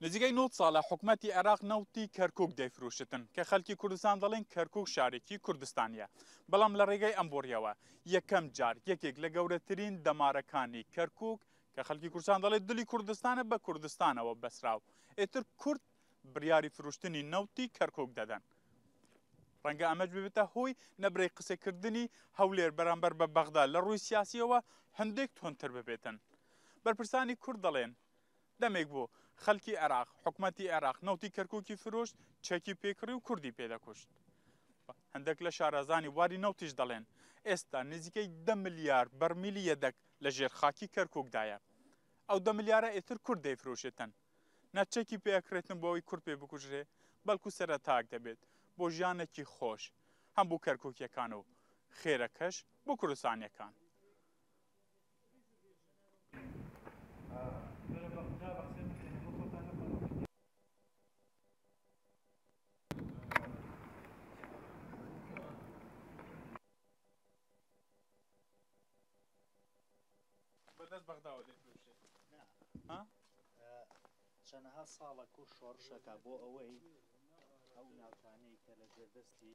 نزیکەی 90 ساڵە حکومەتی عێراق نەوتی کەرکوک دەیفروشتن کە خەلکی کوردستان دەڵێن کەرکوک شارێکی کوردستانیە بەڵام لە ڕێگەی ئەم بۆڕیەوە یەکەم جار یەکێک لە گەورەترین دەمارەکانی کەرکوک کە خەلکی کوردستان دەڵێت دلی کوردستانە بە کوردستانەوە بەسراو ئێتر کورد بڕیاری فروشتنی نەوتی کەرکوک دەدەن. ڕەنگە ئەمەش ببێتە هۆی نەبرەی قسەکردنی هەولێر بەرامبەر بە بەغدا لە ڕووی سیاسیەوە هەندێک توندتر ببێتن. بەرپرسانی کورد دەڵێن دەمێک بوو خەلکی عێراق، حکومەتی عێراق نەوتی کەرکوکی فرۆشت، چەکی پێکڕی و کوردی پێدەکوشت. هەندێک لە شارەزانی بواری نەوتیش دەڵێن ئێستا نزیکەی دە ملیار بەرمیلی یەدەگ لە ژێر خاکی کەرکوکدایە. ئەو دە ملیارە ئیتر کورد دەیفرۆشێتن. نە چەکی پێ ئەکڕێتن بۆ ئەوەی کورد پێ بکوژرێ، بەڵکو سەرەتاک دەبێت بۆ ژیانێکی خۆش هەم بۆ کەرکوکیەکان و خێرەکەش بۆ کوردستانیەکان. بەدەست بەغداوە دەیفرۆشێت ها؟ چەنەها ساڵە کورد شۆڕشەکە بۆ ئەوەی ئەو ناوچانەی کە لە ژێردەستی.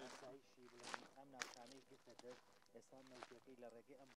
ئاسایشی بڵێن ئەم ناوچانەی گرتە دەست ئێستا نەوتەکەی لە ڕێگەی ئەم.